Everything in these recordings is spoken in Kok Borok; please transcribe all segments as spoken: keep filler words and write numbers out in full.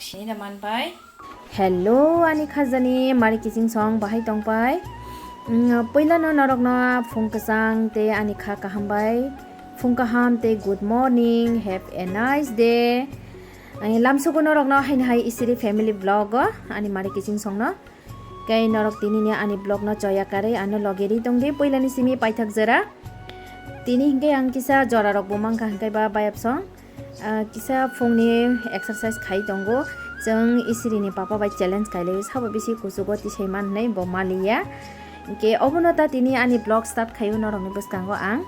Sini da man bai. Hello, ani khajani mari kiching song bahai tong pai. Mm, puila no norok no phung kwchang te ani kha kaham bai. Phung kaham te good morning, have a nice day. Ai, lamsugo norok no haini hai isiri family vlog o ani mari kiching song no. Kei norok tini ni ani vlog no choya karwi ano loge ri tong di puila ni simi paithak jora. Tini hingke ang kisa jora rok bo mangkha hingke ba bayap song. Ah, kisa phungni exercise khai tongo. Chwng isirini papa bai challenge kailaio, sabo bisi kuchugo tisai man hinwi bo maliya. Hinkhe obono ta tini ani vlog start khaio norokni bwskango ang.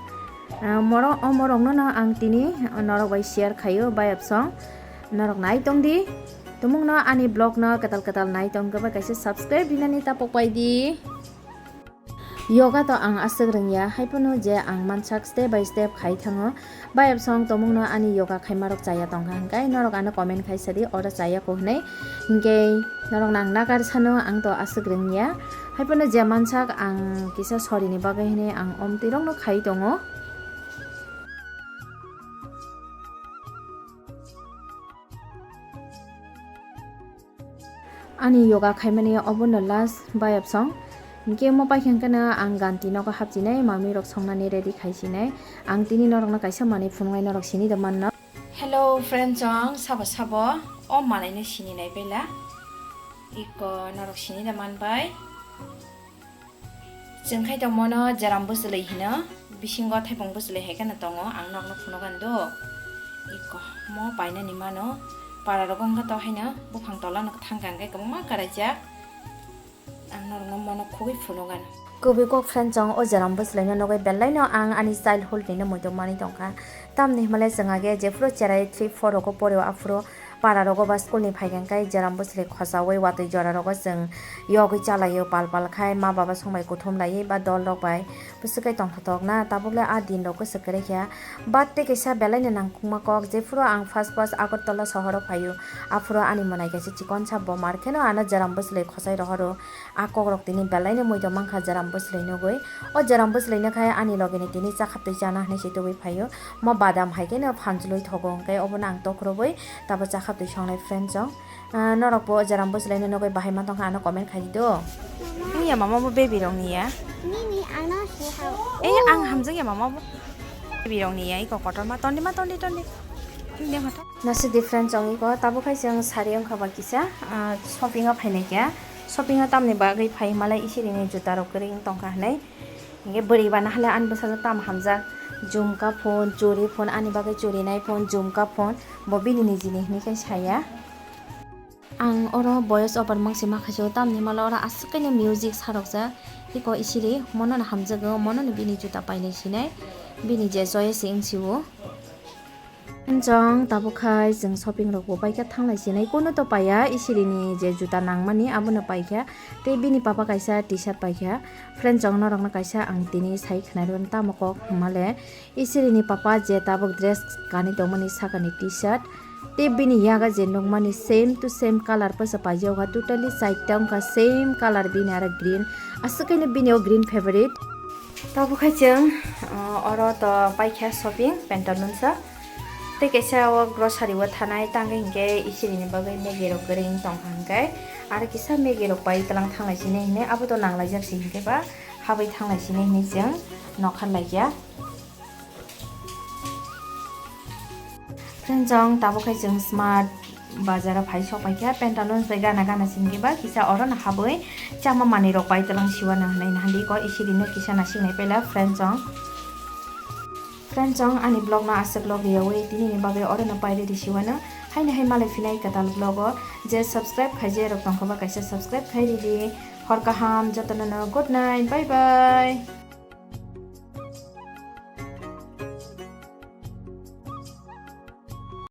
Ah, moro-, o morokno no ang tini norok bai share khaio, bayap song. Norok nai tong di. Tumungno ani vlog no kwtal kwtal nai tong khe bai kaisa subscribe rinani ta pok pai di. Yoga to ang aswk rwngya, haiphano je ang mansak step by step khai thango. Bayap song tomungno ani yoga khaimarok chaya tongkha hwnkhe norok ano comment khai sadi, oro chaya ko hwnwi. Hinkhe norok nang nakar sano ang to aswk rwngya, haiphano je mansak ang kisa sorini bagwi hwnwi ang omtwirokno khai tongo. Ani yoga khaimani obono last bayap song. Hinkhe omo paikha hwnkhe no ang ganti nogo hapchinai, mami rok songnani ready khaisinai. Ang tini norokno kaisa manwi phunuknai, norok sini da manno. Hello friend chong, sabo sabo o manwi no sini nai bela. Iko norok sini da man bai. Chwng khai tongmano jeram bwchwlwi hino, bisingo thaipung bwchwlwi hai kheno tongo, ang nokno phunukgani do. Iko mo painani mano, para rogo wngkha to haino buphang tolano thangkha hwnkhe kwbangma karaijak. Ang norokno mono khugwi phunukgano. Kubui kok friend chong o jeram bwchwlwino nugwi belaino ang ani childhood nino muitok manwi tongkha. Tamni hwnmale chwng age jephuru cherai three four rogo porio aphuru para rogo ba school ni phaikha khe jeram bwchwlwi khochaui watwi jora rogo chwng yogwi chalaio pal pal khai ma baba songbai kuthum laiwi ba dol rok bai bwswk kai tongthotok na tabuk le a din rok kwswk kwrwi kha birthday kaisa belai no nangkukma kok jephuru ang first first Agartala sohoro phaio aphuru ani mwnai kaisa chikonsa bom ar kheno ano jeram bwchwlwi khochai rohoro. A kokrok tini belaino muido mankha jeram bwchwlwi nugwi. O jeram bwchwlwino khai ani logeni tini chakha twi chana hinwi se tubui phaio. Mo badam hai kheno phanjlwi thogo hwnkhe obono ang tokhorogwi tabo chakha twi songnai friend chong. Ah, norokbo jeram bwchwlwino nugwi bahai mantongkha ano comment khai di do. Wngya mama bo baby rokni ya. Nini ano se hao. Eh, ang hamjakya mama bo. Baby rokni ya iko kotorma tondi ma tondi tondi. Nasidi friend chong iko tabo khai chwng sari wngkha ba kisa, ah, shopping o phainai kha. Shopping o tamni bagwi phai hwnmale isirini juta rok kwrwi wng tongkha hwnwi. Hinkhe bwrwi ba nahale ani bwsajwk tamo hamjak, jumka phone, churi phone, ani bagwi churinai phone, jumka phone, bo bini nijini hinwi khe saya. Ang oro voice over mangsi ma khaisio, tamni hwnmale oro aswk khe music sarokjak. Iko isiri mono no hamjago, mono no bini juta painai sinai, bini je choice se wng sio. Friend chong tabuk khai chwng shopping rok bo paikha thanglai sinai, kunu to paiya, isirini je juta nangmani abono paikha, tei bini papa kaisa T-shirt paikha. Friend chong norokno kaisa ang tini sai khwnarwi tamo kok hwnmale, isirini papa je tabuk dress kanwi tongmani sakani T-shirt, tei bini yaga je nukmani same to same colour poisa paijak kha, totally chaita wngkha same colour bini aro green, aswk kaino bini o green favorite. Tabuk khai chwng, uh, oro to paikha shopping, pantaloons o. Tei kaisa o grocery o thanai tangwi hinkhe isirini bagwi Maggi rok kwrwi wng tongkha hinkhe. Aro kisa Maggi rok pai twlang thanglai sini hinwi abo to nanglaijak si hinkhe ba habwi thanglai sini hinwi chwng nokha laikya. Friend chong tabuk khai chwng smart bazar o phai sok paikha, pantaloons bai gana gana simi ba kisa oro no habwi chama manwi rok pai twlang siwano hinwi nahandi ko isiri no kisa nasingnai paila friend chong. Friend chong ani vlog no aswk log riyawi tini ni bagwi oro no pai ridi siwano, haini hai malai phinai kwtal vlog o je subscribe khai je rok tongkha ba kaisa subscribe khai ridi. Hor kaham jotono no good night, bye bye.